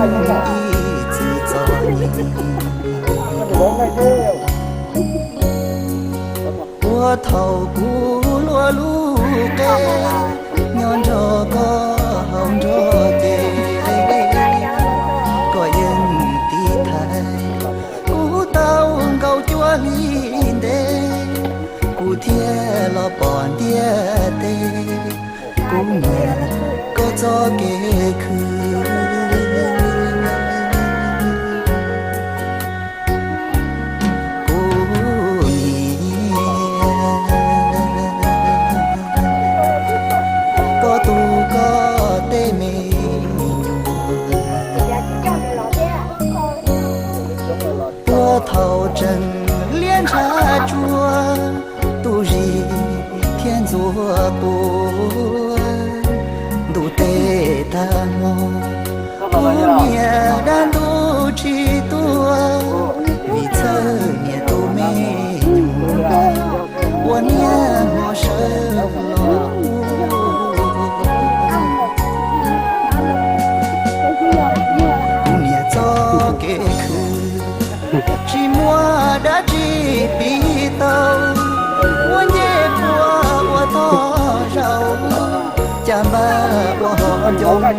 ib txwm txom nyem. Puag thaum kuv luaj lub qe nyob nrog koj hauv nrog ces, koj yeej tiv thaiv kuv tau nkaus cuaj hli ntev, kuv thiaj los pom ntiaj teb, kuv niam koj txoj kev khwv. Kuv niam, koj tu koj tej me nyuam, puag thaum tseem liab ntshav tsuag, tu zis thiab ntxuav quav ntuj teb tag hmo. Kuv niam dab ntuj tsis tuag, vim txhawj niam tus me nyuam, ua niaj hmo sawv los ua. Kuv niam txoj kev khwv tsis muaj dab tsi piv tau, muab ncej puab ua thoj zaum, cas npaj ua hom ncoo rau.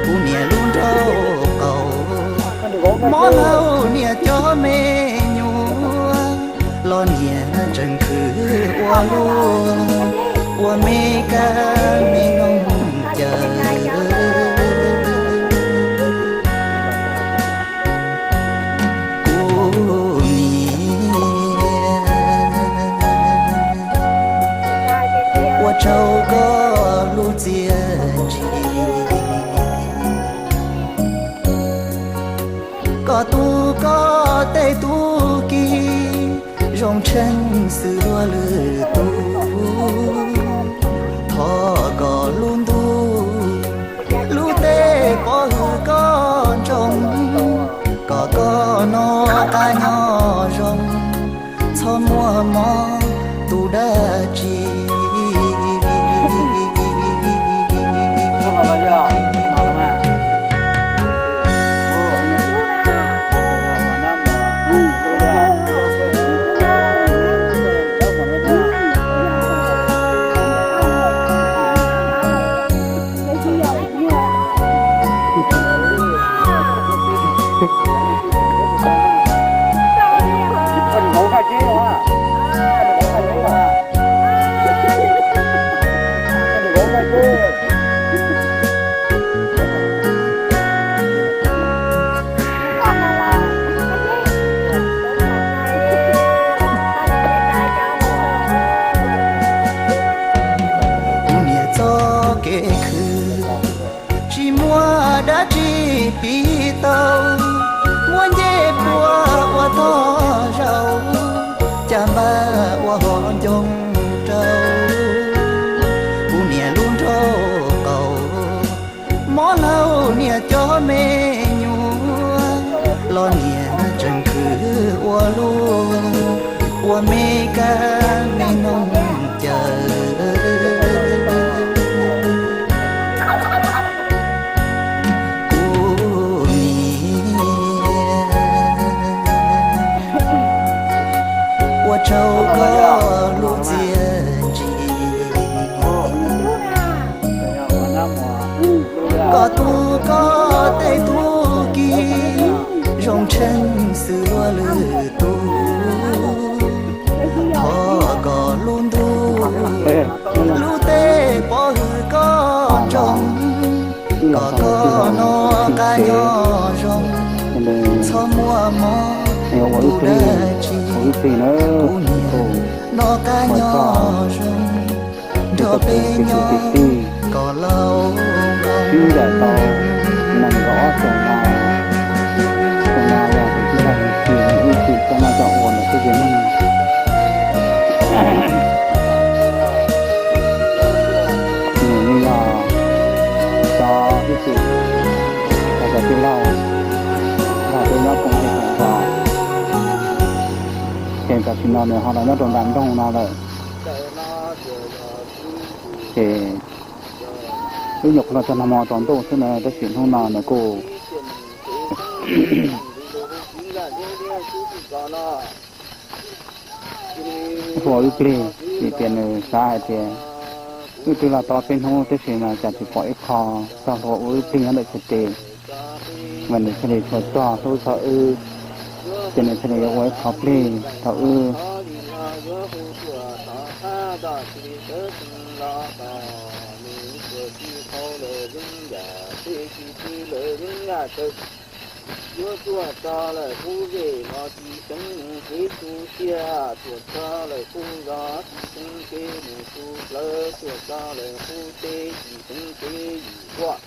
Kuv niam lub nraub qaum, mob laug niam cov me nyuam, los niam tseem khwv ua luaj, ua me kab me noog caws. Kuv niam, ua tsaug koj lub txiaj ntsig, koj tu koj tej tub ki zoo tsheej xwm luag lwm tus. Thov kom lub ntuj lub teb pov hwm koj ntsoov, kom koj noj qab nyob zoo, txhob muaj mob tus dab tsi. Kuv niam txoj kev khwv tsis muaj dab tsi piv tau, muab ncej puab ua thoj zaum, cas npaj ua hom ncoo rau. Kuv niam lub nraub qaum, mob laug niam cov me nyuam, los niam tseem khwv ua luaj, ua me kab me noog caws. Kuv niam, ua tsaug koj lub txiaj ntsig, koj tu koj tej tub ki zoo tsheej xwm luag lwm tus. Thov kom lub ntuj lub teb pov hwm koj ntsoov, kom koj noj qab nyob zoo, txhob muaj mob tus dab tsi. Kuv niam noj qab nyob zoo nrog peb nyob kom laus nkoos. Sib ncaim tau nees nkaum ob xyoos no, xyoo no yog tus tib neeg ib txwm coj noj coj ua ntawm teb chaws Nplog. Nws yeej yog cov ib txwm cov tij laug nrog peb nyob koom tej koom zos. Ces tam sim no nws ho los nyob rau nram nroog no lawm. Ces Wb nyuam qhuav los txog nag hmo tsaus ntuj xwb na, tab sis hnub no nws kuj hlua wb plig, vim tias nws xav hais tias wb twb los tau peb hnub tab sis mas cas tsis pom ib qho txog hlua ua wb plig nyob ntawm chaw tes. Mas nws thiaj li tshua txog hlub txog wb, ces nws thiaj li yuav ua ib qho plig rau wb. Yuav tuaj txog lawm kuj zem no tsis seev mus kev tu siab, tuaj txog lawm kuj zos tsis seev kev mus tu plawv, tuaj txog lawm kuj teb tsis seev kev yim huaj,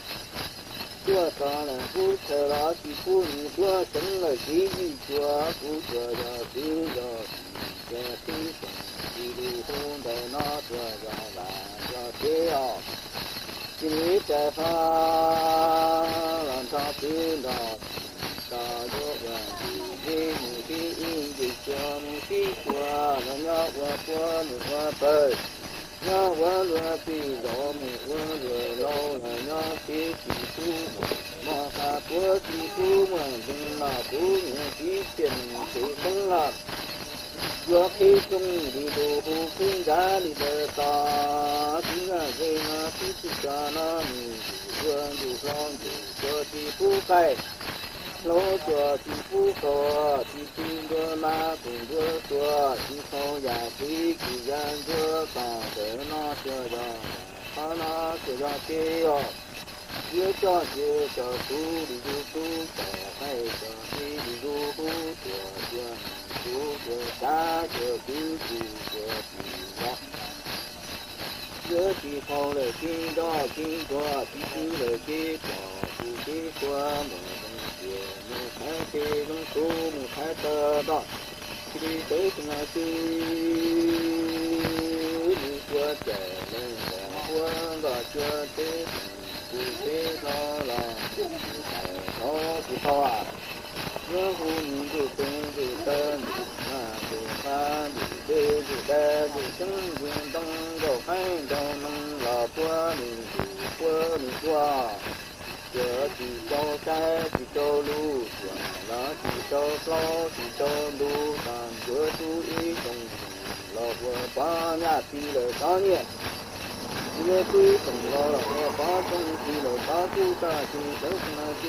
tuaj txog lawm kuj chaw los tsis pub nws tuaj seev lawm kev yim cuag kuv tuaj zos twg zos tsis cuag tib xeem tsis lug hu ntawm no tuaj zos vam zos teb os. Cia li rais hlo los nrog peb nrog tso yuav ua ntim zeb mus sib ib ntim cuag mus sib cuag los nyob ua puab mus ua pawg, nyob ua luag txij zos mus ua luag laus los nyob teb tsis pub mus mos qas puab tsis pub muaj nteeg los kuv niam txiv txiaj nteeg tsev xeeb los yuav qhib rooj li lus hu qhib nrab li lawv tos, tib zaj ze no tib txij tso no nws ntxim ua ntxim hlo ntxim tsuas tsis pub qaij, hlob tsuas tsis pub qaug, tsis txwv nruab mab tus nruab tuag, tsis qaug yam txiv tsis ya nruab tos ntawm no tsuas yog qhov no tsuas yog kev os. Yuav coj cia cov tub li yus tub cov qaij cov txiv li yus hu tuaj cia kuv tuaj xav tuaj kwv kuv tuaj tsis los. Yuav tsis qaug lawm kev nroj kev ntuag, tsis txwv lawm kev pom kuv kev tuag, mus zoo tias mus thaiv tej zoo tub mus thaiv tawg roj, tsis li tawv xeev los xwb. Nws cua cawm leej nkaus ua nkoj cua teb, kuv teb hlo los kuv tsis tau hlo kuv tau. Yuav hu nws ntsuj pes ntsuj taw ntsuj maj ntsuj qab ntsuj dej ntsuj dab ntsuj xeeb ntsuj ntoo nkaus qaib nkaus noog los puab nws ntsuj puab nws dua. Yuav tsis tau saib tsis tau lus, yuav los tsis tau plaub tsis tau ntu, tas yuav tub ib xyoos los ua pov nyaj txiv lawm tov nyiaj, yuav tub ib xyoos los los ua pov txooj txiv lawm tov kuj tag tsis sawv xeev los xwb.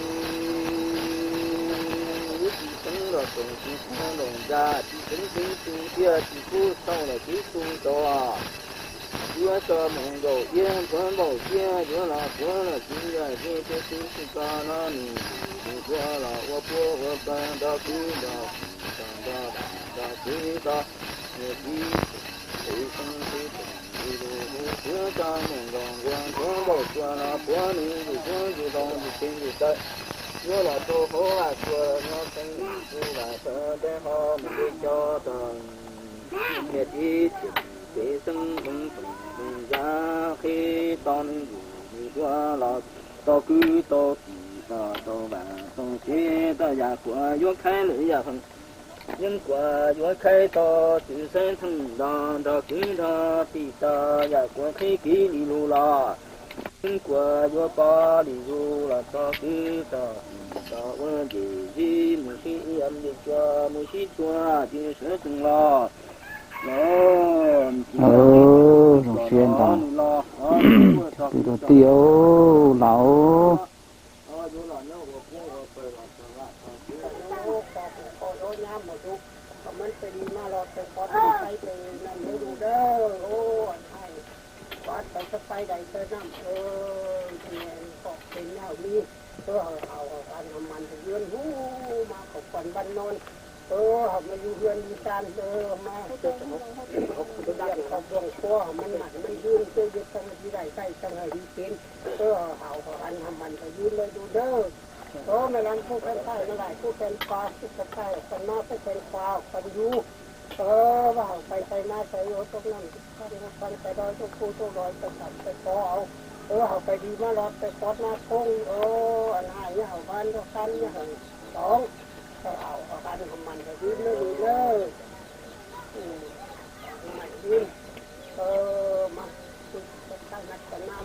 Tsis seev los txoos tsis seev los ntsa, tsis seev kev tu siab tsis pub tau los kev tu tau. Yuav tso mus nkaus iab nphuav npaum siab, yuav los puav los tsis yam ze, tus tub tsis tso no nws nws ua los ua puab ua pawg nrog kwv nrog tij nrog nrog vam nrog tsev nrog niam txiv tsev xeeb tsev teem li lus hu, yuav tso mus nkaus nphuav npaum cua los puav nws ntsuj puab ntsuj ntoo ntsuj pes ntsuj taw. Yuav los rau hauv vaj tsuag nyob teeb tus vaj tawg dej ho mus li cov tag. Niam txiv tsev xeeb hloov toom hloov zab qhib tau nws ntsuj nws dua los tau kwv tau tij los tau vam tau tsev, tau yam kuas yuav khaib lwm yam heev. Yeej kuas yuav khaib tau txwv xeeb theej nrog nrog kwv nrog tij, tau yam kuas qhib kev li lus los yeej kuas yuav pov li lus los tau kwv tau tij, tau ua ntim zeb mus sib ib ntim cua mus sib cua tsis sawv tsees los. Zoo siab ntag. Kwv tij laus. Hauv mas yus hwj yus xan, hauv mas hwj yus xan, hauv mas mam mam yus hwj yus xan, hauv mas yus daim daim xan, hauv yus cev, hauv hauv an hauv mam mam yus lawm yus dawb. Ov, mas lam kuj kheev thaij, mas lam kuj kheev pa, kuj kheev thaij, kuj kheev pa, kuj kheev yus. Ov, mas hauv xais xais mas xais yuav rau noj, xais rau rau kuj rau los xais tam xais pov. Ov, hauv pais li mas los xais pov mas thoob. Ov, an hais nyob hauv vaj nyob xab nyob hauv toov. Hauv hauv an hauv mam mam yus lawm yus dawb. Mam yus, mas kuj kheev thaij mas kheev mas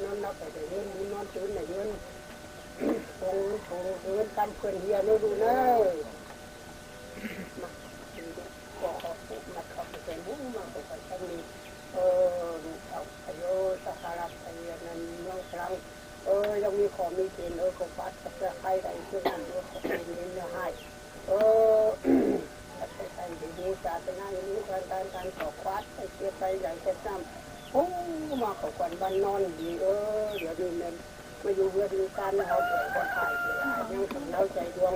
Nyob nab pem daim nyob lub nyob twb daim nyob, nyob tam phwj hiab nyob lub na. Mas qhov pum mas qhov pum pem mus mas kuv pais tau li, tau pais yuav sab qab laj pais nyob sab, zoo li qhov me ces nws kuv pab txog sab qaib lawm xwb mas yuav qhov pem li nws hais. Tais tais ntawd mus tas tais na mus tas tas tas tom qhuav tais cia tais lawm tais na, pum mas qhov kuv npaj no ntxiv, yog li ntawd mas yus yog li kab no ho pum kuv hais tias nyob tom nraub cai dua,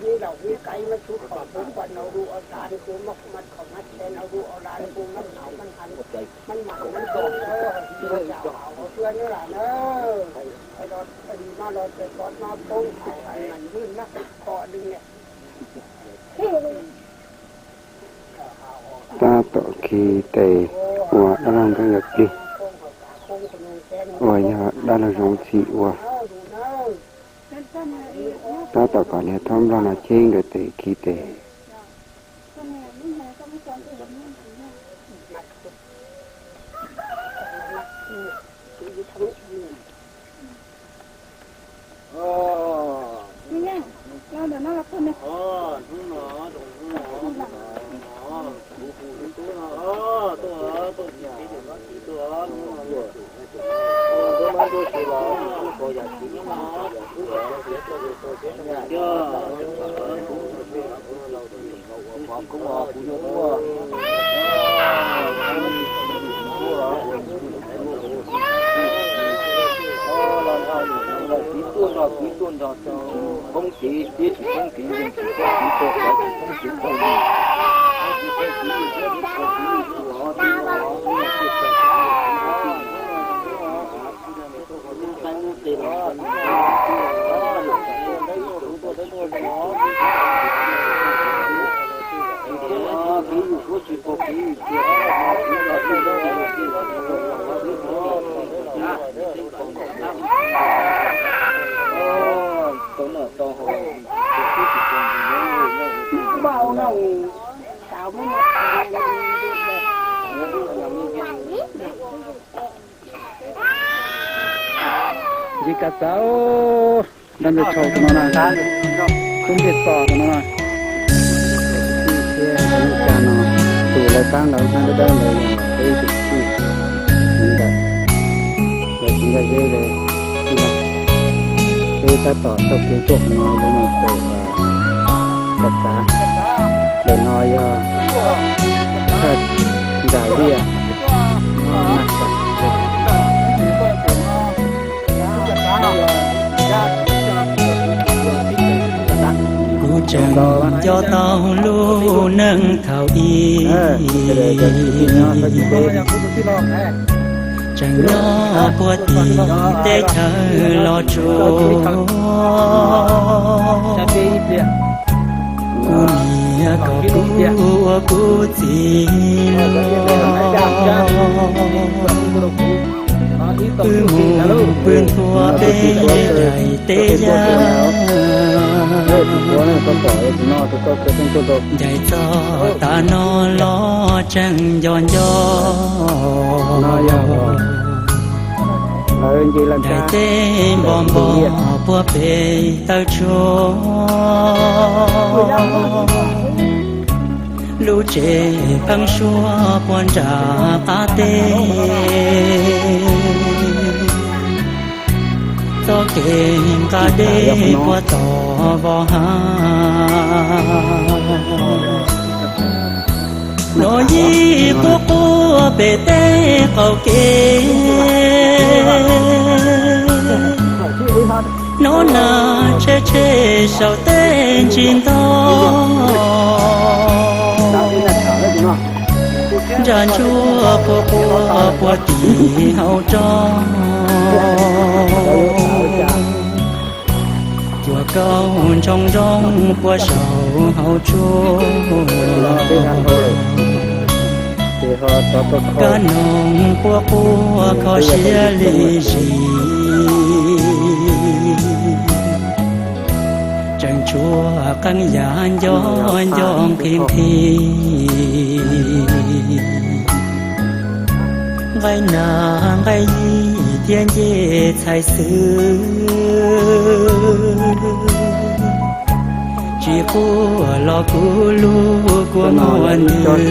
neb laus neb qaib muab tub qhov pub kuv no lub ua tas kuv muab kuv mas qhov mas tsev no lub ua tas kuv mas nau mas has mas mam mas zos na, yus yam hauv tuaj nyob lawm na. Los mas los ces koj mas poob hauv mas ywj mas kho li ne. Tab tom khi tes ua dab laug nrog yawg plig, uas yog dab laug Zoov Txhim ua. Tab tom kom niag Thoj Nplog no cheb nkawd tes khi tes. Kwv tuaj nrog kwv tuaj nrog poob kev thiab tsis poob kev, yeej tsis poob kev, tsis poob kev, tsis poob kev. Nce kas txawv, nrog nws tshau tus no na, tub ntiag txom tus no na. Ib thiab tus neej tsa no, tus lawv tab lawv hnab dawb dawb ntawd yog peb tus txij ntawm lawv tsis nkag zeb li. Peb tab tom taug kev tuaj qhov no yuav mus pem Pov Xav. Pem no yog thaj Nras Liaj. Kuv tseem nco tau lub neej thaum ub, tseem nyob puag tim teb chaws Los Tsuas. Kuv niam kom kuv ua kuv txiv los, wb mus pw nthua peb daim teb yawg. Ncaim txog tav no los tseem nco nco daim teb npo npo puag pem taw tshuaj. Lub tsev qeeb suab puag nram qab teb, txoj kev nqa dej puag tom vos hav. Nov yij quaj quaj pem teb qaum kev, nov nas tshe tshe saum tej ntsis ntoo. Nra ntsuab quaj quaj puag tim hauv roob, cuag kaus ntsoog nroog puag saum hauv tshuaj. Kab noog quaj quaj kho siab li zis. Tuaj qee yam nco nco nqhis nqhis, nqaij nas nqaij yig thiab ncej txhais xwb. Tsis quaj los kuv lub kua muag ntws,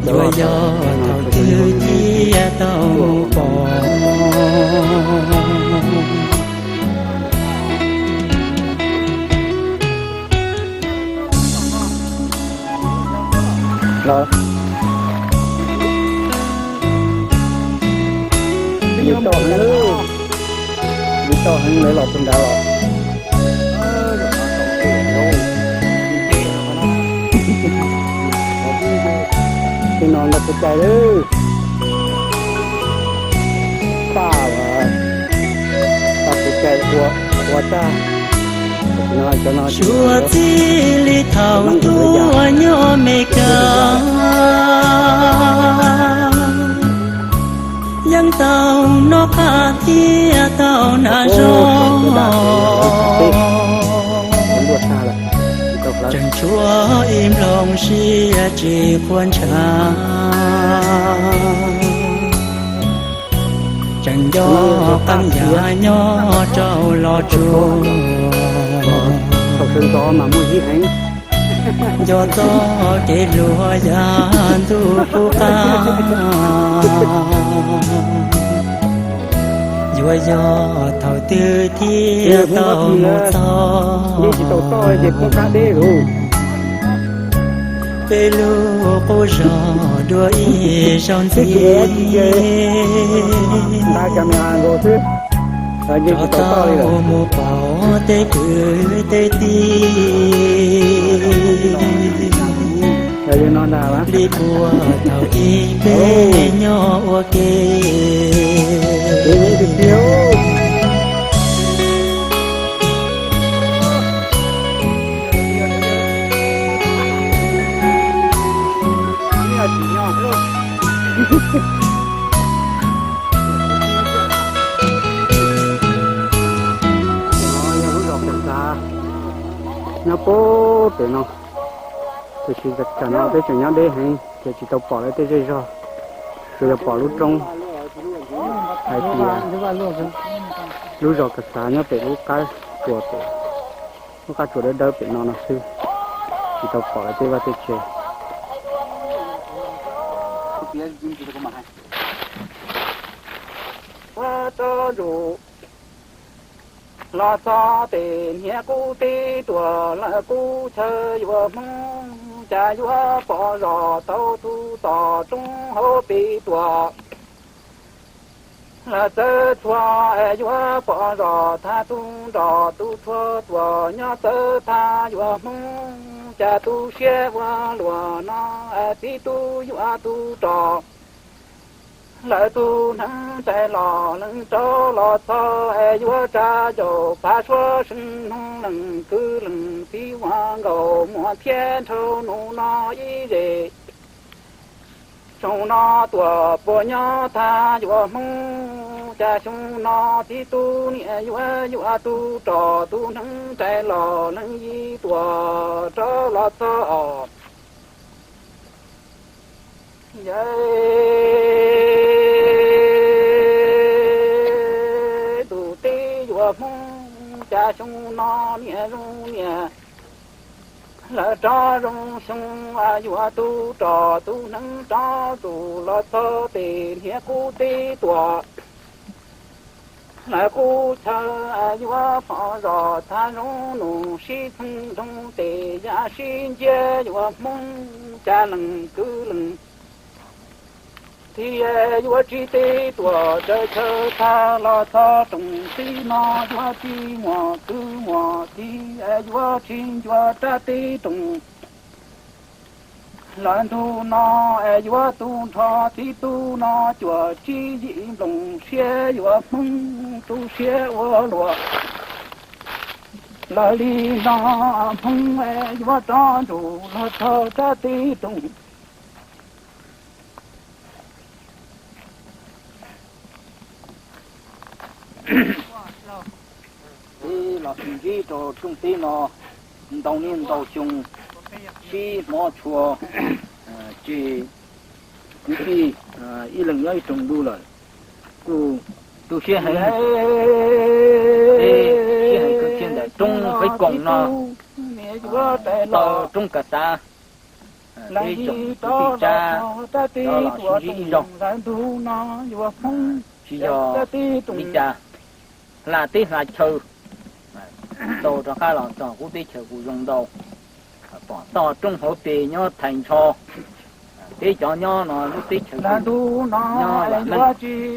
yuav yog thaum twg thiaj tau mus pom. Li toj heev, li toj heev lawv los puag nrad los. Tej no nrog pub cai lawm. Paj, paj pub cai ua, ua tag. Suav txij li thaum tuaj nyob Meskas, yeej tau noj qab thiab tau hnav zog. Tseem tshuav ib nplooj siab tsis quaj ntshav, tseem nco qee yam nyob rau los tsuag. Nco txoj kev hluas yav ntuj qub qab, yuav yog thaum twg thiaj tau mus txog. Peb lub qub zos dua ib zaug ntxiv, rov tau mus pom tej kwv tej tij li puag thaum ub peb nyob ua ke. Nyob puag pem no, tiam sis tam no peb tseem nyob deb heev ces tsis tau pom lawv tej zej zog, tsuas yog pom lub roob hais tias lub zos Kas Xav nyob pem lub qab tsuas pem, lub qab tsuas dawb dawb pem no no xwb, tsis tau pom lawv tej vaj tej tsev. Los txog pem hniav qub teb tuam lawm qub chaw yuav Hmoob, cas yuav pom zos tau tus tom roob hauv pes tuam. Lawv txawb txhua es yuav pom zos thab tus nrog tus txhua tuam nyob txawb thab yuav Hmoob, cas tu siab ua luam no es tib tug yuav tus rog. Lawv tus hneev rais los lees rau los txog es yuav tsa caum phav suab seej hnoos lees kwv lees txiv ua nkaus muaj thiab nrhau nus no ib zes. Xyoo no tuam puas nyob thab yuav Hmoob, cas xyoo no tib tug niam yuav yuav tus rog tus hneev rais los lees yim tuam rau los txog os. Yawm tus teb yuav Hmoob, cas xyoo no niam zoo niam. Lawv rov zoo xyoo yuav tus rog tus hneev rov tus los txog pem hniav qub teb tuam. Lawv qub chaw yuav pom zos thab zoo nus sib txheej nroo tes yam sib nciab yuav Hmoob, cas lees kwv lees txiv yuav tsis teb tuam tsaws chaw thab los txog rooj txiv no yuav tsis muaj kwv muaj tij yuav tsis ncua rab teb rooj. Lawv ntug no es yuav tu nrho tib tug no cuam tsib yim nplooj siab yuav Hmoob tu siab ua luam. Lawv li no Hmoob es yuav rov ntsum los txog rab teb rooj. Peb los sib ntsib rau rooj teb no ntau niaj ntau xyoo, sib hmov tshua, ces kwv tij ib leeg nyob ib rooj ntuj lawm, kuj tu siab heev. Peb sib hais kwv tij ntawm roob Feb Koos no, tau roob Kav Xav, peb tsoom kwv tij Tsab cov los sib ntsib ib zaug, tsis yog li cas, hla teb hla chaw, tau rov qab los txog kuv teb chaws kuj zoo ntau, pom toj roob hauv pes nyob thaiv ntsho. Peb cov nyob no lub teb chaws nyob lam meej,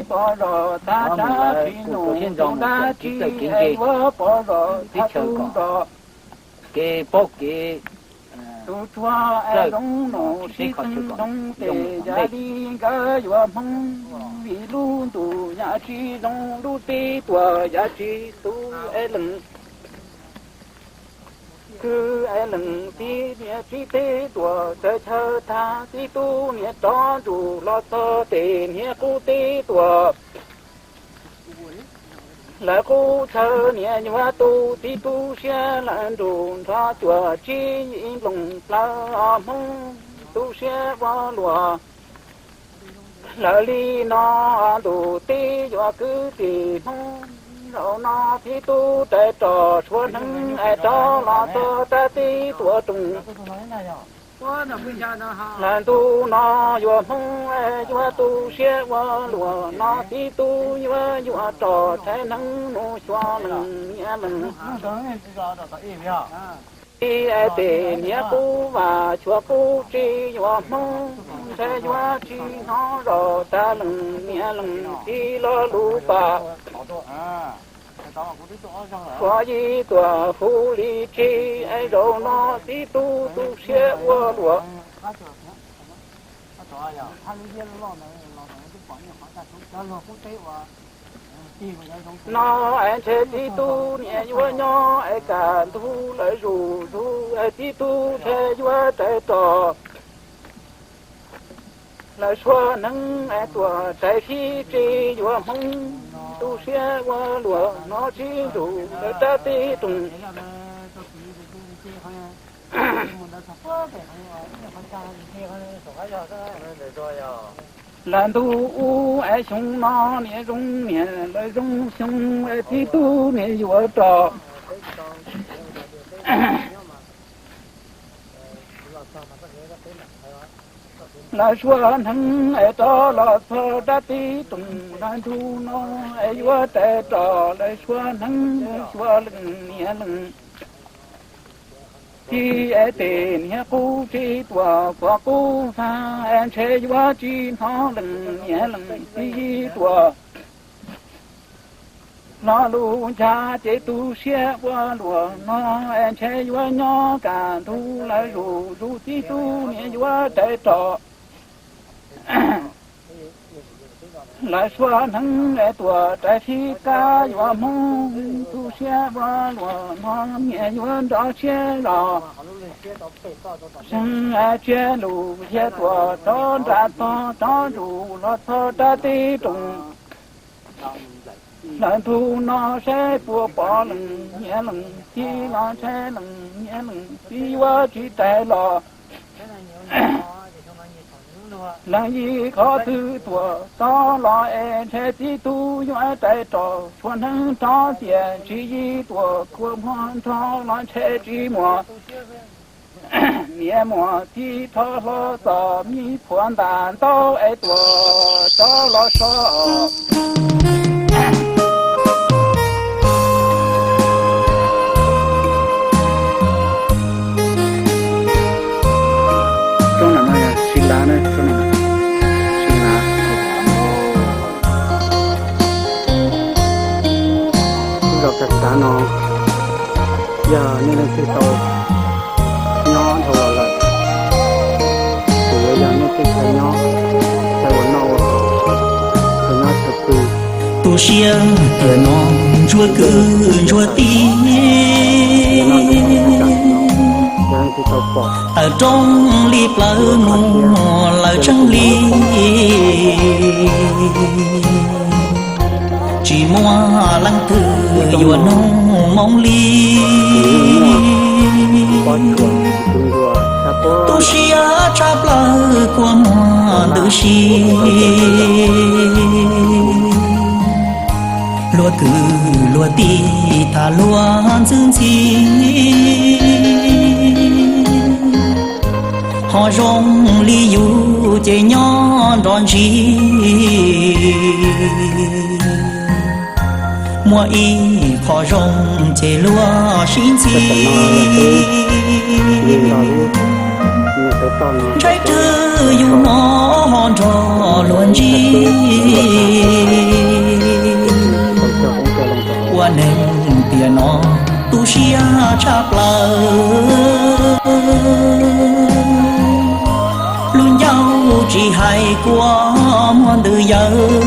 cov mus lawv kuj tu siab ntso mus kawm kev txawj kev ntse, teb chaws kom kev paub kev txawj, tsis teb qhov chaw kom zoo ntej. Nkawd yuav Hmoob vim lub ntuj yam tsis zoo, lub teb tuam yam tsis tu, es lees kwv es lees tij niam tsis teb tuam txawv chaw tag, tib tug niam rov ntsum los txog tes hniav qub teb tuam. Lawv qub chaw niam yuav tu, tib tu siab lawv nrug nrho cuam tsib yim nplooj plaws os Hmoob tu siab ua luam. Lawv li no ntuj teb yuav kwv tij Hmoob, zaum no tib tub rais ros suav hneev es rov los txog rab teb tuam rooj. Lawv ntu no yuav Hmoob es yuav tu siab ua luam, no tib tub yuav yuav ros rhais hneev mus xyuas leej niam leej txiv es tes hniav qub vam xyuas qub tsis yuav Hmoob, ntshe yuav tsis hnov zos tag leej niam leej txiv lo lus pam. Suav yim tuam hu li tsis es zaum no tib tub tu siab ua luam. No es ntshe tib tub niam yuav nyob es kam ntug lawv zuj zus, es tib tub ntshe yuav rais ros lawv suav hneev es tuam rais fib tsis yuav Hmoob, tu siab ua luam no tsis ntsum lawv rab teb rooj. Lawv ntu ub es xyoo no niam zoo niam lawv zoo xyoo es tib tub niam yuav ros lawv suav hneev es rov los txog rab teb rooj. Lawv ntu no es yuav rais ros lawv suav hneev mus xyuas leej niam leej txiv es tes hniav qub tsis tuam kuav qub vag es ntshe yuav tsis hnov leej niam leej txiv tuam lo lus ncha ces tu siab ua luam, no es ntshe yuav nyob kam ntug lawv zuj zus, tib tub niam yuav rais ros lawv suav hneev es tuam rais fib kab yuav Hmoob, tu siab ua luam, no niam yuav nrov siab los seev tsiab lus thiab tuam rov nram tog rov ntsum los txog rab teb rooj. Lawv ntu no saib puas pom leej niam leej txiv los ntshe leej niam leej txiv yuav tsis rais los. Leej yim qhov twg tuam txog los es ntshe tib tub yuav rais ros suav hneev rov tiam tsis yim tuam kua muag nrog los ntshe tsis muaj niam muaj txiv rov hlo txom mi phuam ntas ntau es tuam rov los so. Tsob no yog sib lav na, tsob no sib lav. Lub zos Kav Xav no yog nej leej twg tau nyob dhau los lawm, ces yuav yog nej tej chaw nyob, chaw uas noj ua haus, chaw nyob chaw pw. Tu siab tiam no ntsuag kwv ntsuag tij, tawm rooj li plawv muag lawv tseeb li. Tsis muaj leej twg yuav nug moo li. Tu siab tshaj plaws kua muag ntws si. Luag kwv luag tij tham luag ntxhi ntxhi. Ho zoo li yus ces nyob nrov ntsig. Muaj ib qho zoo ces luag sib ntxhi. Ntshai tswv yus no ho nrog luag ntsig. Ua neeg tiam no tu siab tshaj plaws. Lub ncauj tsis hais kua muag ntws yawg.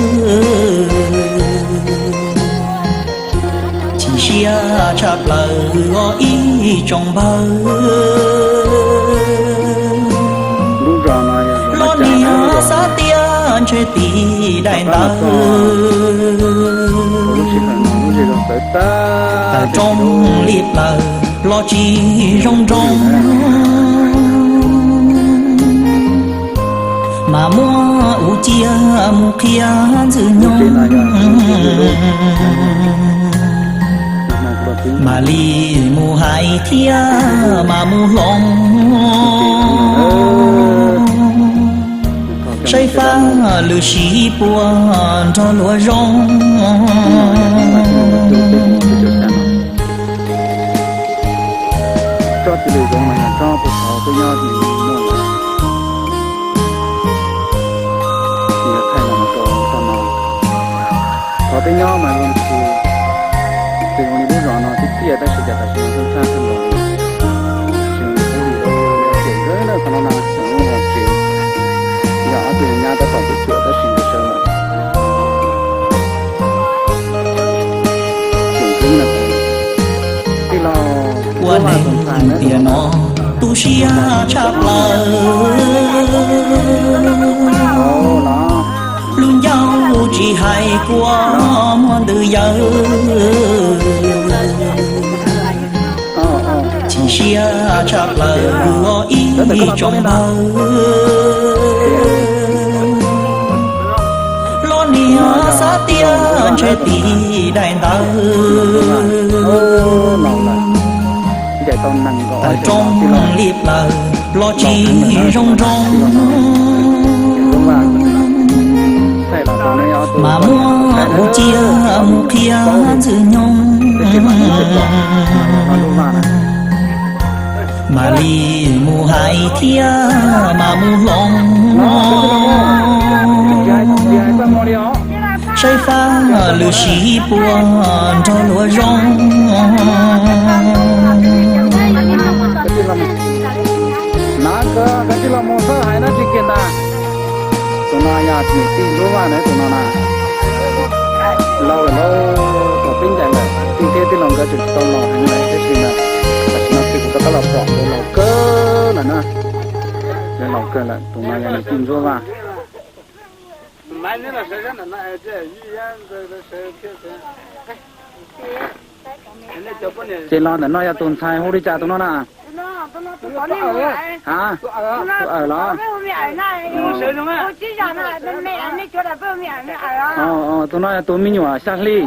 Chim siab tshaj plaws os ib tsoom npawg. Los niag xav tias ntshe tiv daim ntawd. Tawm rooj li plaws los tsis zoo nroos. Mas muab ua ciaj mus qhia ntxwg nyoog. Mam li mus hais thiab mam mus hloov. Saib fab lwm sib puag nrog luag zoo. Tsob txiv lws zoov mas yog tsob puag thaum peb nyob ces muaj lawm. Tsis yog thaij los rau tag no. Thaum peb nyob mas zoo tsis, tsis zoo li lub zos no tib tiaj tab sis cas tam sim no txaj kawg nkaus li. Tsis zoo li lub zos no, tseem nkawd na qhov no na, tseem lub zos tseem yog ob tug nyab tab tom tuaj cuam tab sis nkawd sawv lawm. Tseem nkawd na. Tij laug, ua neeg tiam no tu siab tshaj plaws. Lub ncauj tsis hais kua muag ntws yawg. Chim siab tshaj plaws os ib tsoom npawg. Los niag xav tias ntshe tiv daim ntawd. Tawm rooj li plaws los tsis zoo nroos. Mas muab ua ciaj mus qhia ntxwg nyoog. Mam li mus hais thiab mam mus hloov. Saib fab lwm sib puag nrog luag zoo. Na, koj tsis los mus txhawb hais dab tsi kiag ntag. Tus no yog niam tij Ntsuab Vaj na, tus no na. Laus lawm lauj, thaum pib ncaim lawm, tij thiab tij laug nkawd tseem tsis tau laus heev lawm, tab sis mas tam sim no ces kuv rov qab los pom nkawd laus kawg lawm na. Nkawd laus kawg lawm, tus no yog niam tij Ntsuab Vaj. Ces los ntawm no yog tus ntxhais hu li cas tus no na? Ha, tus awm los? Tus no yog tus me nyuam xya hli,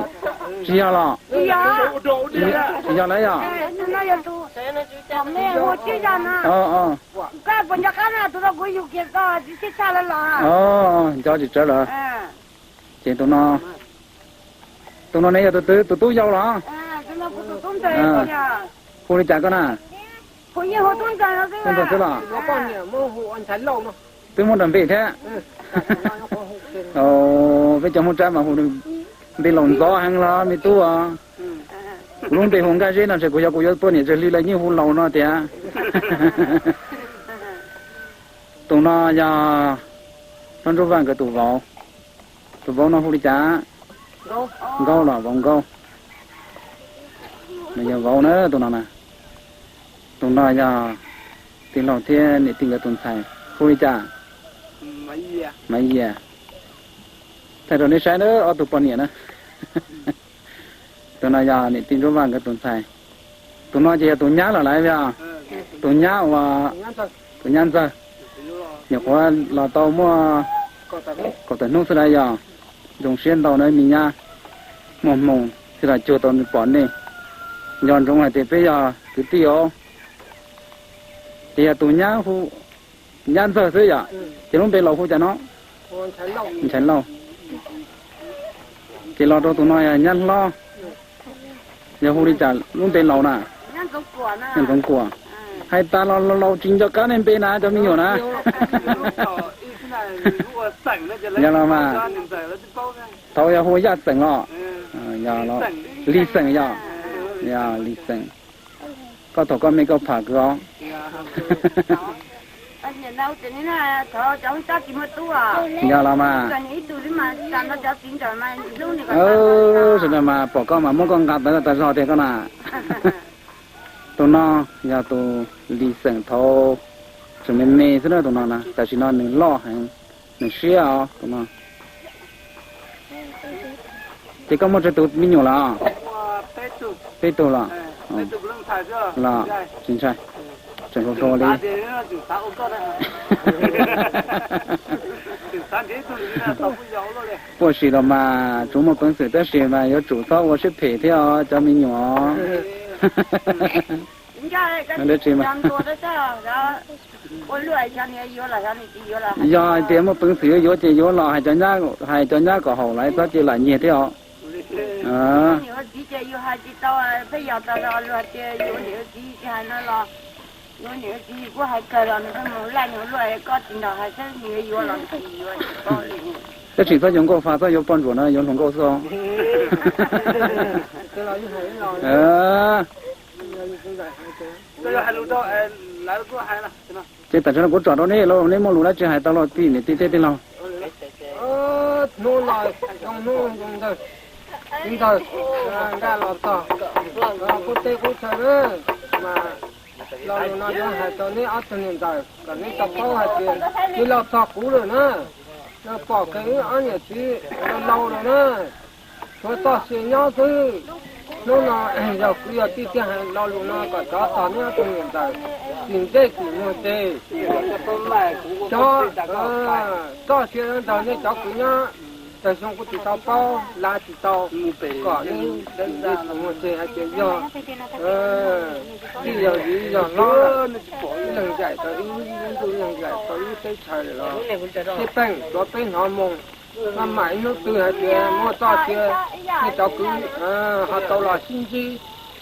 tsis yog los? Tsis yog lawm yog? Nco tsis tsawv lawm. Ces tus no, tus no ne yog tus tub yau los? Hu li cas koj na? Tub ntxawg xwb los? Twb muaj nram npe thiab. Peb cov Hmoob Tsab mas hu npe laus ntxov heev los me tub os. Kuv lub npe hu Nkaj Zeb no ntshe kuv yog kuv yuav poj niam tsawg hli lawv yeej hu laus no tiag. Tus no yog Hlob Ntsuab Vaj nkawd tus vauv. Tus vauv no hu li cas? Nkaub los? Vauv Nkaub. Nws yog vauv na tus no na. Tus no yog tij laug thiab niam tij nkawd tus ntxhais. Hu li cas? Maiv Yias. Thaij rau nej saib na ob tug poj niam na. Tus no yog niam tij Ntsuab Vaj nkawd tus ntxhais. Tus no ces yog tus nyab los lawm, tus nyab uas, tus nyab ntxawg. Nyuam qhuav los tau muaj kaum tawm hnub xwb lawm, yog zoo siab ntau na me nyab, muaj hmoo thiaj los cuag tau nws pom nej. Nco ntsoov hais tias peb yog kwv tij os. Ces yog tus nyab hu nyab ntxawg xwb yom, ces lub npe laus hu cas no? Nchaiv Lauj. Ces los rau tus no yog nyab hlob, yog hu li cas lub npe laus na? Nyab Ntxoov Kuam. Hais tas los laus tsis nco qab nej npe na cov me nyuam na. Yog los mas, thaum yog hu Yaj Xeem los? Yog los, Lis Xeem yog? Yog Lis Xeem. Koj thaum koj me koj pham kawg os. Yog los mas, sawv daws mas pom koj mas muab koj nqa tawv tag zog tiag koj na. Tus no yog tus Lis Xeem thaum tseem me me xwb na, tus no na, tam sim no nws loj heev, nws siab os tus no. Ces koj muaj tsawg tus me nyuam los? Peb tug los? Los tsis ntshai, tseem hluas hluas li. Puaj sim los mas tsuas muaj peev xwm tab sis mas yuav tsum txhob ua siab phem thiab os cov me nyuam. Yog hais tias muaj peev xwm yuav yuav ces yuav los hais cov nyab kom haum lawv txhob cia lam nyiag thiab os. Tab sis txhob yuav nkauj fa, txhob yuav poj ntsuam na, yuav hluas nkauj xwb. Ces tam sim no kuv tsom rau neb los neb muaj lus dab tsi hais tau los tij niam tij tij laug. Hnub no zoo hnub zoo ntawd, ntawd nkaj los txog qub teb qub chaw na, mas lo lus no yuav hais rau neb ob tug niam ntxawm kom neb tau paub hais tias neb los txog kuv lawm na, pom kev wb ob niam txiv laus lawm na. Tshuav txoj sia nyob xwb. Hnub no yog kwv yog tij thiaj hais lo lus no kom cov tog neb ob tug niam ntxawm tsis ntsej tsis muag ces cov txoj sia ntawd nej cov kwv nyob, tsawg xyoo kuv tsis tau paub lav tsis tau, kom neb tsis ntsej tsis muag ces hais tias yog tij yog viv yog hlob, ib leeg zaim tau ib ntuj, ib leeg zaim tau ib teb chaws lawm los tej peem tsuav peb hnov moo. Maj mam ib hnub twg hais tias muaj txoj sia, nej cov kwv ho tau los sib ntsib,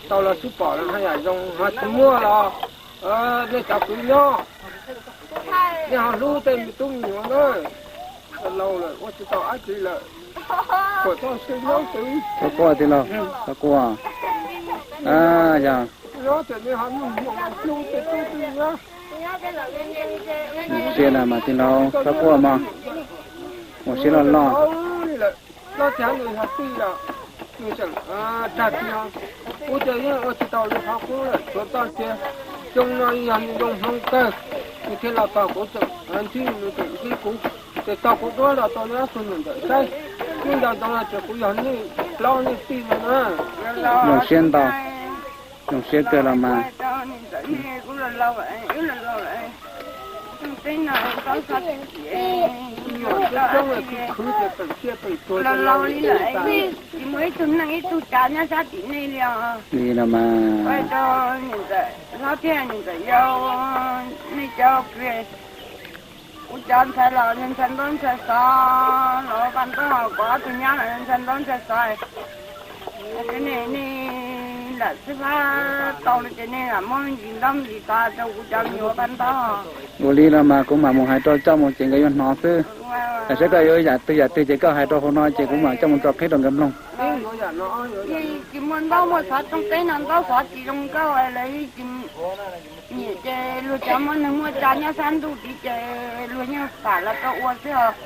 tau los sib pom los haj yam zoo, ho tsis muaj los nej cov kwv nyob, nej ho hlub tej me tub me nyuam na. Laus lawm ua tsis tau dab tsi lawm, tsuas txoj sia nyob xwb. Txhob quaj tij laug, txhob quaj. Yog ua siab na mas tij laug, txhob quaj mog, ua siab loj loj. Txhob txhaj nws yog tij yom, nws tseem tag tij no, kuv ces yeej ua tsis tau li qhov qub lawm, tsuav txoj sia. Xyoo no yog nws zoo hmoov kawg, nws thiaj los txog kuv tseem ntsib, nws tseem ntsib kuv, ces txog kuv duab los tau neb ob tug niam ntxawm saib. Yeej nco ntsoov hais tias kuv yog nej plaub nej tij no na. Zoo siab ntau, zoo siab kawg los mas. Coob coob khwv khwv ces peem siab peem tuag. Tsis muaj ib tug neeg ib tug tsav nyob sab tim nej li os. Li no mas, ua rau niam ntxawm hlob thiab niam ntxawm yau, nej cov, kuv cov ntxhais los ntxhais ntaub ntxhais xov, los paj ntaub, kuv ob tug nyab los ntxhais ntaub ntxhais xov. Nej, nej lam xwb pab tau no ces nej lam muab me ntsis ntaub me ntsis xov rau kuv cov me nyuam ua paj ntaub. Ua li no mas kuv mam mus hais rau coj mus ces nkawd yuav hnov xwb. Saib koj yuav yam twg yam twg ces koj hais rau hauv no ces kuv mam coj mus tso qhib rau nkawd mloog. Yeej tsis muaj ntaub muaj xov, rooj teb no ntaub xov tsis zoo nkauj lawm, yeej tsis nyiam ces luag cov muaj neeg muaj tsav nyob sab ntuj tid ces luag yeej pam los rau ua xwb os.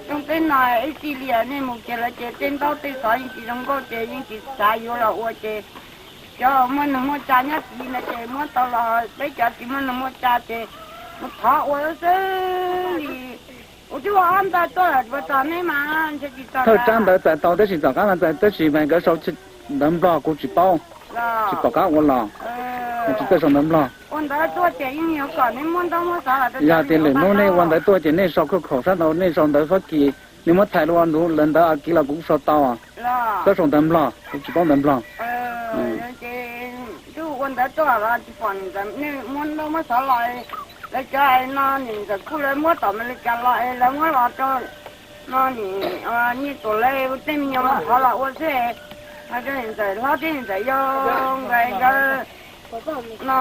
Rooj teb no ib txij li nej mus ces lawv ces tej ntaub tej xov yeej tsis zoo nkauj ces yeej tsis xav yuav los ua ces cov muaj neeg muaj tsav nyob tid no ces muab tau los, peb cov tsis muaj neeg muaj tsav ces mus thov ua xwb li. Kuv twb ua ob ntawv tuaj lawm, puas txog nej mas ntshe tsis txog. Thawj tsab ntawv txais tau tab sis tom qab mas txais tab sis mas nkawd sau ntawv Nplog kuv tsis paub, tsis pom qab ua los, tsis txawj sau ntawv Nplog. Ua ntawv tuaj ces yeej yuav kom nej muab ntaub muab xov los rau. Yog tias lwm hnub nej ua ntawv tuaj ces nej sau khaub khaum sab nraud, nej sau ntawv Fab Kis, nej muab thaij los ntawv Askiv los kuv sau tau. Txhob sau ntawv Nplog, kuv tsis paub ntawv Nplog. Ces twb ua ntawv tuaj los tsis pom niam ntxawm nej muab ntaub muab xov los. Lawv cov no niam ntxawm kuj lawv muab tom Amelikas los es lawv muab los rau no nim Nyiaj Tuam lawv tej me nyuam thov los ua xwb. Hais rau niam ntxawm hlob thiab niam ntxawm yau nkawd, nkawd no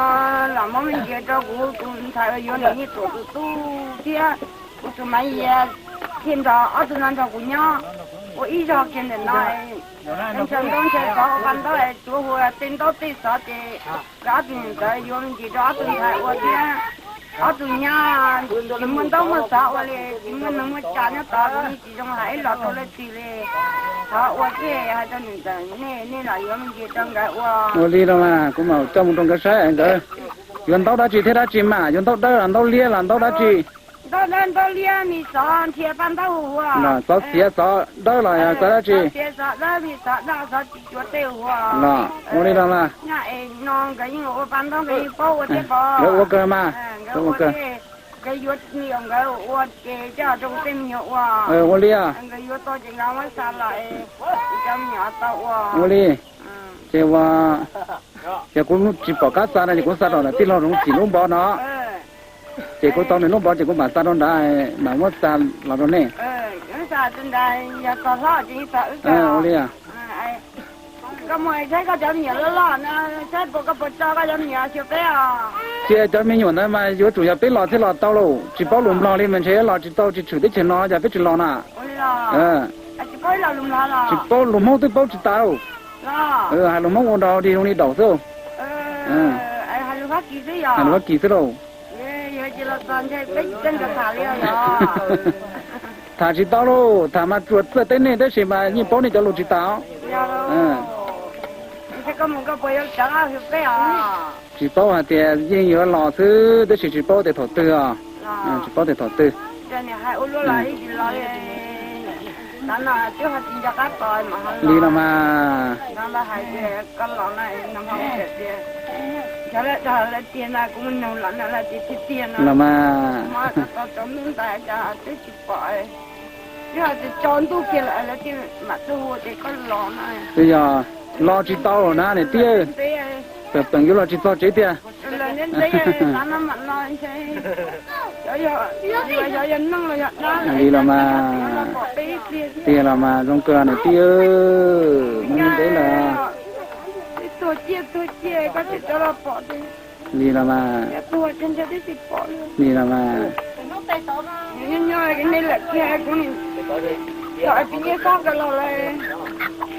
lam muab me ntsis rau kuv, kuv ntxhais uas yuav niam Nyiaj Tuam tus tub thiab kuv tus Maiv Yias thiaj nrog ob tug no nrog kuv nyob ua ib zog kiag ntawm no. Ntshaw ntaub ntshaw xov ua paj ntaub es tsuav hu tej ntaub tej xov ces nkawd ob tug niam ntxawm yuav me ntsis rau ob tug ntxhais ua thiab. Ob tug nyab tsis muaj ntaub muaj xov ua li, tsis muaj neeg muaj tsav nyob tod, kuv yeej tsis zoo hais ib los rau leej twg li. Thov ua thiaj hais rau niam ntxawm nej, nej los yuav me ntsis rau nkawd ua. Ua li no mas kuv mam coj mus rau nkawd saib es nkawd yuav ntaub dab tsi thiab dab tsi mas, yuav ntaub dawb los ntaub liab los ntaub dab tsi? Ntaub dawb ntaub liab, me xov nrhiav paj ntaub hu ua, xov xiav xov dawb los yog xov dab tsi? Xov dawb, me xov daj, xov tsis cuav tej hu ua. Los ua li no mas. Nyab es no nkawd yeej ua paj ntaub, nkawd yeej paub ua thiab pom. Nkawd ua kawg mas. Nkawd ua, nkawd yuav me nyuam nkawd ua ces coj rau kuv tej me nyuam ua. Ua li. Nkawd yuav tau ces nkawd muab xa los es cov me nyuam tau ua. Ua li. Ces ua, ces kuv tsis pom qab xa no ces kuv xa rau ntawm tij laug Zoov Txim lub npov no. Ces kuv tau nws lub npov ces kuv mam xa rau nrad, mam muab xa los rau nej. Ua li. Koj mus saib koj cov me nyuam loj loj no, saib puas, koj puas tso koj cov me nyuam xyuas peb os. Cia cov me nyuam ntawd mas yuav tsum yog peb los thiaj los tau lauj, tsis paub lus Nplog li mas ntshe los tsis tau, tsis tshwm teb chaws no yog peb tsis los na. Tsis paub lus Hmoob twb paub tsis tau. Hais lus Hmoob ua nrau di zoo li daum xwb. Hais lus Fab Kis xwb lauj. Tham tsis tau lauj, tham mas tsuas txawj teb nej tab sis mas yeej paub nej cov lus tsis tau. Tsis paub hais tias yeej yuav los xwb tab sis tsis paub tias thaum twg os. Tsis paub tias thaum twg. Li no mas. Los mas. Twb yog los tsis tau na niam tij, peem peem yuav los tsis txog tsev tiag. Li los mas, tiag los mas zoo kawg niam tij, muaj ntev lawm. Li los mas, li los mas. Nyob nyob nej lawm kiag kuv nim, thaum pib nyiaj xob kawg los lawm,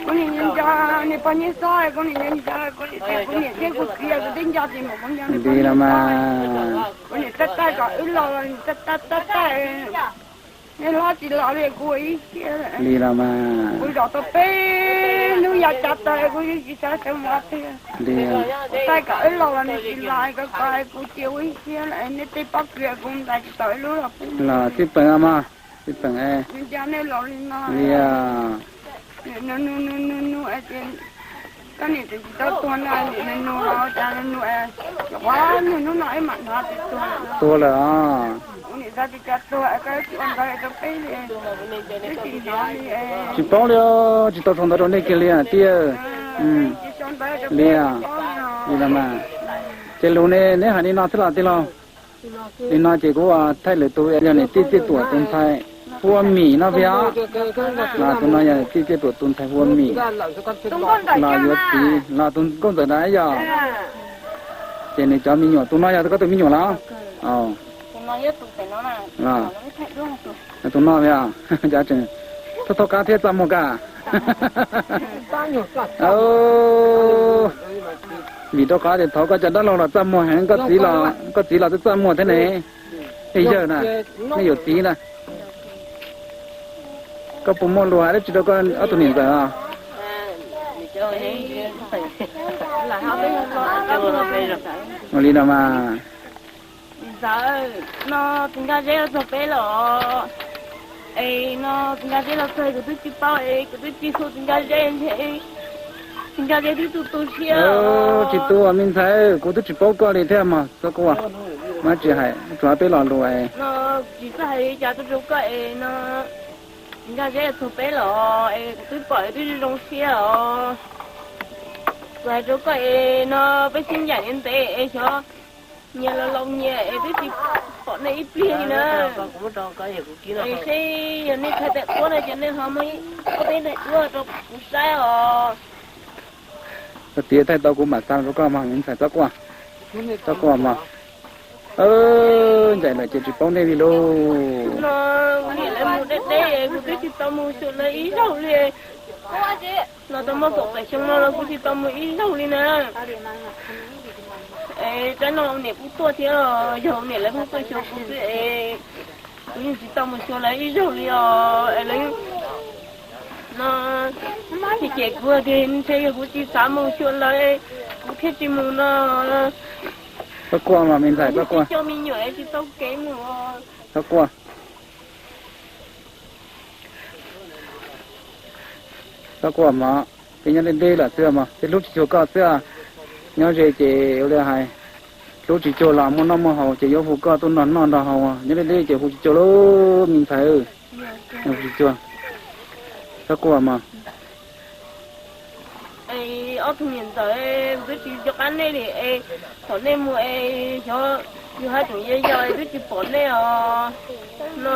kuv nim nco nco niam pog nyiaj xob, kuv nim nco nco kuv niam, kuv niam thiab kuv txiv kuv twb nco tsis mus kuv nco. Li los mas. Kuv nim tab tab kom wb los los nim tab tab tab tab. Nej hlob tsis los li kuv ua ib siab. Li los mas. Kuv zaum tau peb hnub ya cav taw kuv yeej tsis xav sawv mus qhov twg. Tab kom wb los los nws tsis los, kom kom kuv cia ua ib siab lawm, nej tej pob kws kuv ntais tsis tau ib lub los pub. Los xij peem mas, xij peem. Nws nco nej los li no. Li. Nws nug nug nug nug nug es ces koj niam tseem tsis tau tuag na, nws nug los cas nws nug, qhov nug hnub no ib mam hnov tias tuag lawm. Tuag lawm os. Kuv niam xav tias cas tuag koj tsis ua ntawv rau peb li, twb tsis hnov li. Tsis paub li, tsis tau sau ntawv rau nej kiag li tiag. Li, li no mas. Ces lus ne neb hais li no xwb los tij laug. Li no ces kuv thaij lwm tus, yog niam tij Txiaj Tuam tus ntxhais Hua Mim no peb os. Los tus no yog niam tij Txiaj Tuam tus ntxhais Hua Mim. Los yuav txiv los tus nkauj ntxawm ntawd yog. Ces nws cov me nyuam, tus no yog koj tus me nyuam los? Tus no, txhob thaub qab thiab txaj muag kaj. Vim rau qhov tias thaum koj cov dab laug los txaj muag heev, koj txiv los twb txaj muag thiab ne. Ej yawg na, nej yuav txiv na. Koj puas muaj lus hais dab tsi rau koj ob tug niam ntxawm os? Ua li no mas. Ntxawm, no tus Nkaj Zeb txog peb lawm os. Es no txiv Nkaj Zeb los txog kuv twb tsis paub es kuv twb tsis hu txiv Nkaj Zeb ntshe txiv Nkaj Zeb twb tu tu siab. Tsis tu me ntxhais, kuv twb tsis paub koj li thiab mas Txob Kuaj. Mas tsis hais, tsuas hais peb lo lus es no tsis txawj hais li cas tuaj rau koj es no txiv Nkaj Zeb txog peb los es kuv twb pom es twb zoo siab os. Kuv hais rau koj es no peb sib ncaim ntev ntev es xyov nyias los laus nyias es twb tsis pom nej ib pliag li na. Es seb yog nej txhais tes quab no ces nej ho muab ob peb daim duab rau kuv saib os. Koj tias thaij tau kuv mam xa rau koj mas me ntxhais Txob Kuaj. Txob Kuaj mas, ncaim lawm ces tsis paub nej li lauj. No kuv niam lawv mus deb deb kuv twb tsis tau mus xyuas lawv ib zaug li. Los tau muaj kaum tawm xyoo no los kuv tsis tau mus ib zaug li na. Es tsaib no niam kuj tuaj thiab, yog niam lawv pheej tuaj xyuas kuv xwb es kuv yeej tsis tau mus xyuas lawv ib zaug li os. Es lawv no ces kuv tias ntshe yog kuv tsis xav mus xyuas lawv kuv thiaj tsis mus no. Txob Kuaj mas me ntxhais Txob Kuaj, coj me nyuam tsis tau kev mus. Txob Kuaj, Txob Kuaj mas, peb nyob deb deb lawm xwb mas peb hlub tsis cuag koj xwb. Nyob ze ces ua li hais, hlub tsis cuag los muaj noj muaj haus ces yuav hu koj tuaj nrog noj nrog haus, nyob deb deb ces hu tsis cuag lauj me ntxhais. Hu tsis cuag. Txob Kuaj mas, ob tug niam ntxawm, kuv twb tsis nco qab nej li es thaum nej mus es xyov yus haj tseem yau yau es twb tsis pom nej os. No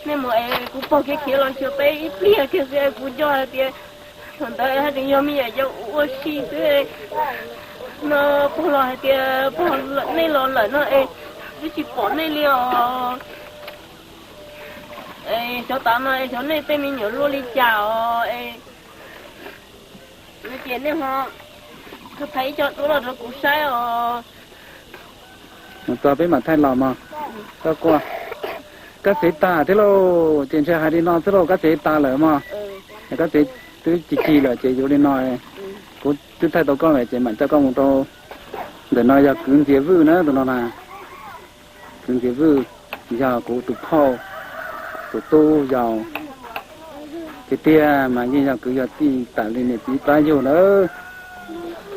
nej mus es kuv pog khiav khiav los xyuas peb ib pliag kiag xwb es kuv nco hais tias thaum ntawd haj tseem yog me nyuam yaus ua si xwb. No pog los hais tias pog, nej los lawm no es twb tsis pom nej li os. Xyov tav no xyov nej tej me nyuam luaj li cas os. No ces nej ho thaij ib co duab los rau kuv saib os. Mus txog peb mam thaij los mog. Txob Kuaj, koj txiv tag thiab lauj, ces ntshe hais li no xwb lauj, koj txiv tag lawm mog. Koj txiv twb ci ci lawm ces yuav li no, kuv twb thaij tau koj lawm ces mam coj koj mus rau. Ntawm no yog kwv Ntxias Vwj na, tus no na. Kwv Ntxias Vwj yog kuv tus phauj, tus tub yau. Tiag tiag mas yeej yog kwv yog tij tas li niam txiv plab yug lawm.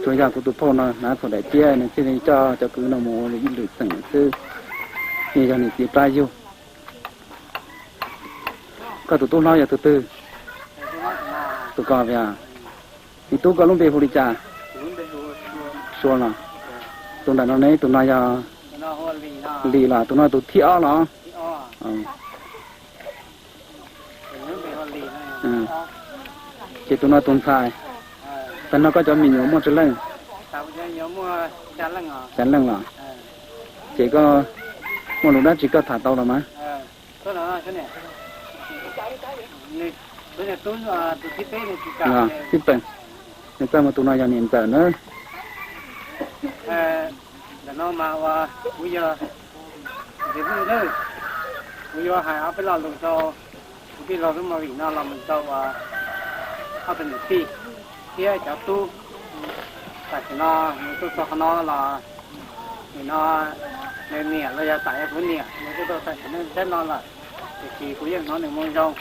Tsuas yog kuv tus phauj no hnav txhuam daim tiab nws thiaj li coj cov kwv no mus ua ib lwm xeem xwb. Yeej yog niam txiv plab yug. Koj tus tub hlob yog tus twg? Tus ko, me tub koj lub npe hu li cas? Sua los? Tus nram no ne, tus no yog Lis los? Tus no tus thib ob los? Ces tus no tus ntxhais. Tag no koj cov me nyuam muaj tsawg leej? Xya leej los? Ces koj muaj lus dab tsi koj tham tau los mas? Txij peem, nws txaj muag tus no yog niam ntxawm na. Ntawm no mas ua kuv yog Ntxias Vwj na. Kuv yuav hais ob peb lo lus rau kuv tij laug Hmoob Mos Lis no los mus rau ob tug niam tij thiab cov tub. Tam sim no nws tuaj txog qhov no los, nim no nws niam los yog tam yog kuv niam nws tuaj tau tam sim neej ntsab no lawm, tiam sis kuv yeej hnov nws moo zoo.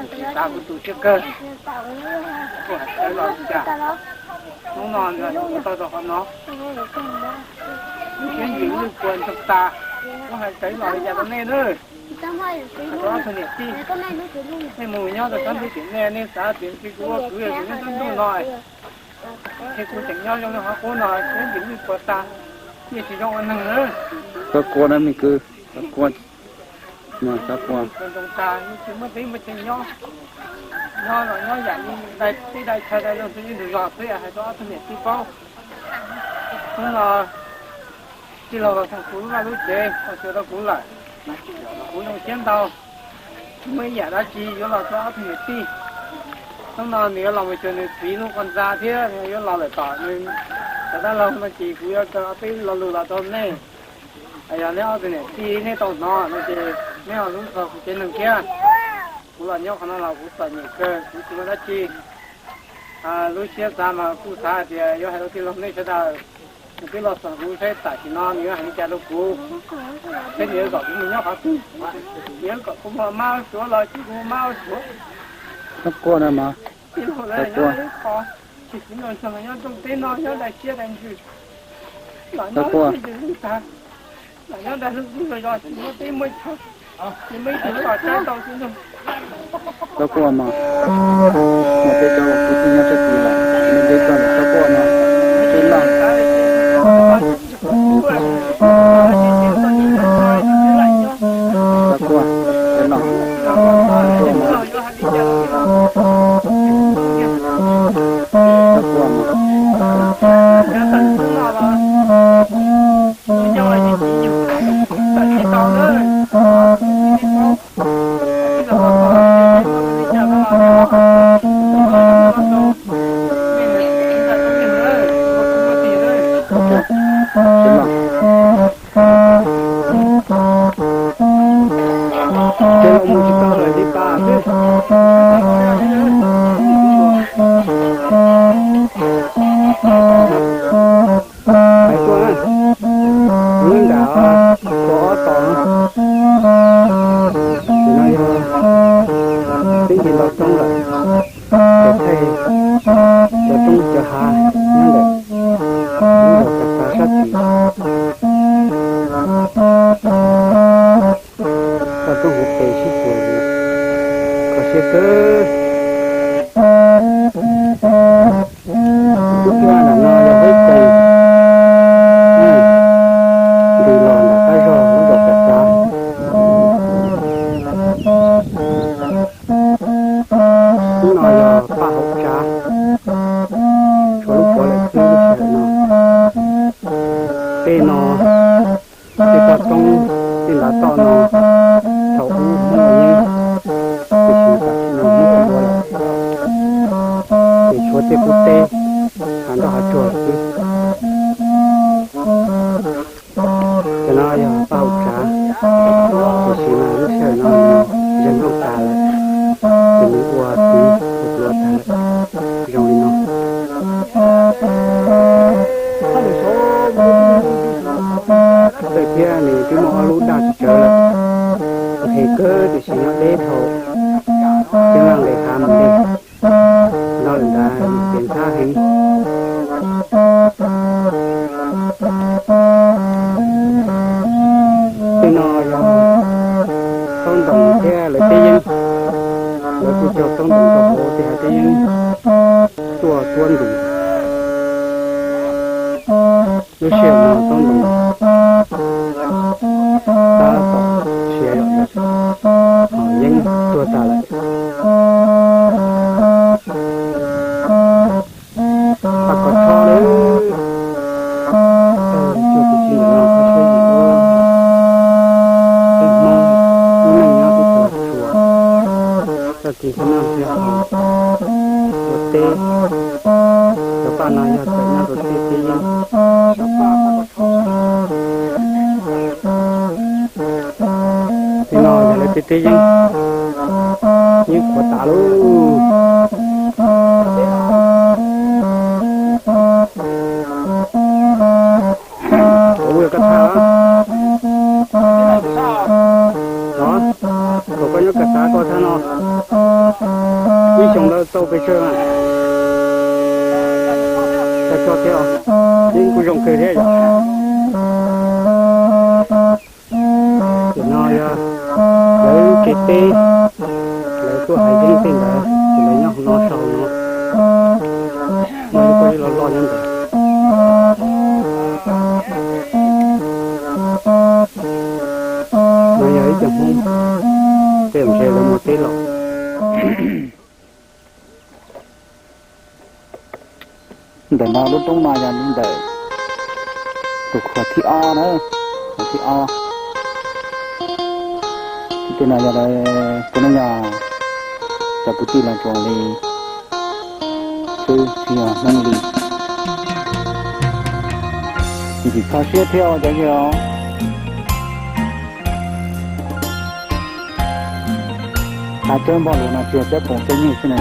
Tsis tas kuv tu siab kawg, kuv hais tawv los li cas. Hnub no nws tuaj tau rau qhov no, kuv siab ntsws lwj puas ntsoog tas, kuv hais tawv los li cas rau nej na. Hais rau ob tug niam tij, nej mus nyob rau sab ntuj tim nej, nej xav tias kuv ua kwv kuv nyob sab ntuj no, ces kuv tseem nyob zoo li qhov qub no, siab ntsws lwj puas tas, yeej tsis zoo ua neeg na. Xav quaj na me kwv, xav quaj, xav quaj. Tsis muaj teb muaj chaw nyob, nyob los nyob yam li dai teb dai chaw dai loog xwb, ib ntug zos xwb, hais rau ob tug niam tij paub. Hnub no tij laug los txog kuv lub vaj lub tsev, los xyuas rau kuv lawm, kuv zoo siab ntau. Tsis muaj ib yam dab tsi, yuav los rau ob tug niam tij. Hnub no nws yuav los mus xyuas nws txiv lub qhov ntxa thiab nws yuav los lawm tom nws cov dab laug no ces kuv yuav tso peb lo lus los rau nej. Yog neb ob tug niam tij neb tau hnov no ces neb ho hlub txog kuv tsev neeg thiab. Kuv los nyob qhov no los kuv txom nyem kawg, kuv tsis muaj dab tsi. Lub siab xav mas kuj xav hais tias yuav hais rau tij laug nej sawv daws, Twb los txog kuv saib tam sim no nws yuav hais li cas rau kuv, saib nws yuav kom kuv mus nyob qhov twg, nws yuav kom kuv mus mab ua suav los tsis kuv mus mab ua suav. Txhob quaj na mog. Tij laug lawv nyob ib qho, tsis xwv nrog nyob rooj teb no nyob daim siab daim ntsws, los nyob tsis yus lub tag, los nyob daim lub zos tsis muaj teb muaj chaw, tsis muaj ib tug los saib tau xwb ntag. Txhob quaj mog, muaj peb cov kwv tij nyob sab tid lawm, nej nyob txog lawm txhob quaj mog, sib loj. Txhob quaj, sib loj, txhob quaj mog. Txhob quaj mog. Sib loj. Ces los mus tsis tau lawm li pas xwb. Hais tuaj, lub nram kho ob tos, tus no yog twb nce nto roob lawm, cov thaij cov roob cov hav nyob ntawm lub zos Kav Xav sab tid. Toj roob hauv pes sib txuas, kho siab kawg. Lub nram no yog Huab Koos, nqis los nram qab zos lub zos Kav Xav. Lub no yog Paj Hauv Tsav, tshuav lub pov lawm xwb lub sij hawm no. Tej no, tej toj roob, tej ntav toj no, thaum ub Hmoob ua yeeb, tiam sis tam sim no Hmoob tsis ua lawm, ces tshuav tej qub teb, hav nroj hav tsuag lawm xwb. Cov no yog Paj Hauv Tsav, tiam sis mas lub sij hawm no nws zeeg nplooj tas lawm, ces nws ua txiv ua txiv ua tag lawm, zoo li no. Txawm thiab nws twb muaj ob lub daj tsawv lawm, nthe kawg tiam sis nyob deb dhau, twb nqes hav mus ntej. Nyob lawm ntawd nws tias ntxhab heev. Tej no yog Txaub Ntoos thiab lawv teb yeeb, lawv kuj cog Txaub Ntoos rau hauv tej hav teb yeeb tuaj tuab ntus. Lub sij hawm no Txaub Ntoos tab tom siav zom zaws, hav yeeb tuag tas lawm. Paj Kos Tshob lawm, cog tus txiv ntawm no kho siab yim lub, peb Hmoob lub neej nyob teb chaws Los Tsuas, txoj kev ua noj ua haus, ua teb, cov paj no yog txawm nyob rau teb teb yeeb. Tej no yog lawv tej teb yeeb, yeeb qhuav tas lauj. Ua koj tham, thaum koj nyob Kav Xav koj tham no, ib xyoos ntawd tau pes tsawg mas? Koj cog thiab, yeeb kuj zoo kawg thiab yom. Nim no yog lawv lub tsev teb, lawv tuaj hais yeeb tej ntawd ces lawv nyob hauv no sau no, muaj ib qho ib lo loj nyob ntawd. No yog ib co Hmoob tej ntshe lawv mus teb los. Ntawm no lub roob no yog li ntawm tus qhov thib ob na, qhov thib ob. Tej no yog lawv tus neeg yog cov kwv tij los tsuas li xwb, tsis yog Hmoob li. Tsis txhob siab thiab cov yawg os. Hav cawb npog lus no tsis yog cawb koom cawb nyiaj xwb na.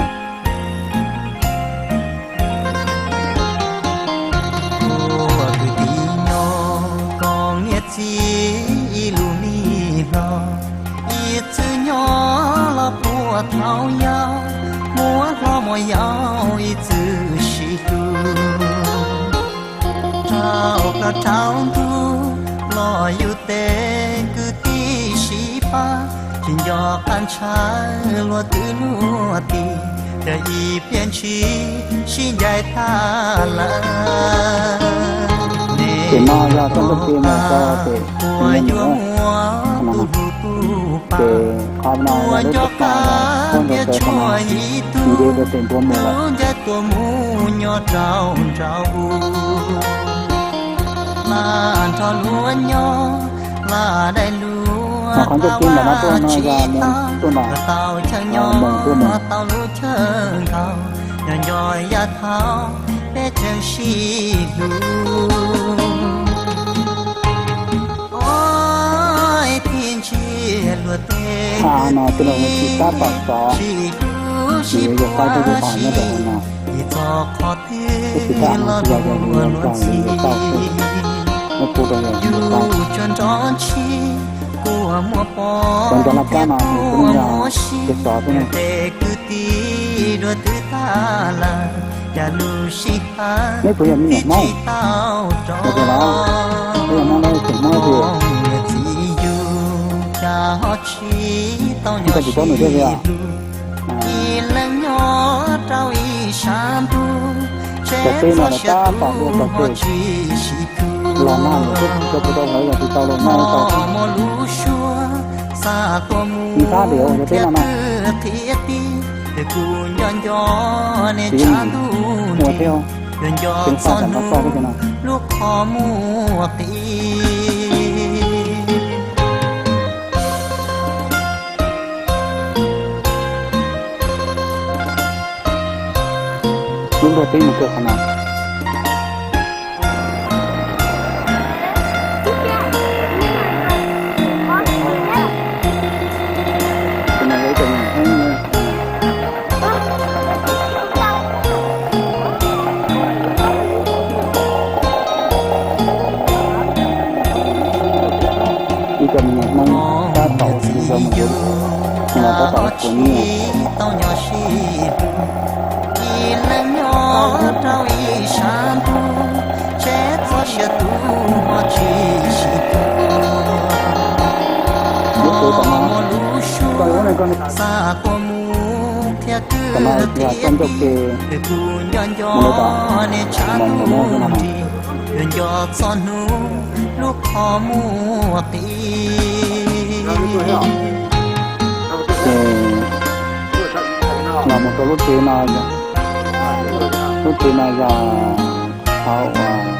Ua kwv tij Thaum yau muaj hlob muaj yau ib txwm sib hlub, rau plaub rau ntug los yus tej kwv tij sib pab, tsis nco qab ntshai luag twb luag ti, yog ib pliag ntshis sib ncaim tag lawm. Ces no yog txoj ntuj ci mus rau pem, uas yuav muaj tus hlub tus pa, uas nco qab tias tshuav ib tug, lub ncaim tuaj mus nyob rau nraud, mas nrog luag nyob, mas daim luag qhov ncauj kib ntawm no tuaj no yog mus tuaj ntawm, tau chaw nyob tau lub chaw nkaus, yog nco yav thaum peb tseem sib hlub. Oj, thiaj ntsiag luag tej kwv tij, sib hlub sib pab sib, ib txoj qhov twg los luag luag ntxhi. Yus tsuas nrov ntshis kua muag pom thiab kua muag si, tej kwv tij luag twb tag lawm, cas lub sij hawm neb kuj yog me nyuam Hmoob tsis tau rov los, peb yog Hmoob lawv tseem Hmoob tiag, niam txiv yus cas ho tsis tau nyob sib hlub, ib leeg nyob rau ib sab ntuj, teb no los tab tom luaj txog tej los nag, yog tsis tau puas tau lawv yog tsis tau los nag tau. Ntab tias ua yog teb no na, qhia ti, kuv nco nco niam tshav ntuj nrig, yuav nco txog hnub lub qhov muag qis. Lub ntuj teb mus kawg qhov no. Tus no yog ib co me nyuam Hmoob, ib co me nyuam Hmoob tab tom ua si rau mus yuav, no tab tom ua puav nyiaj. Ib leeg nyob rau ib sab ntuj, tseem txog siav tu ho tsis sib hlub. Lub tsev tom no, koj lub ne koj ne, xa kua mus thiab kwv tij, kuv nco nco niam tshav ntuj nrig, yuav nco txog hnub lub qhov muag qis. Ces los mus rau lub tsev no, lub tsev no yog qhov uas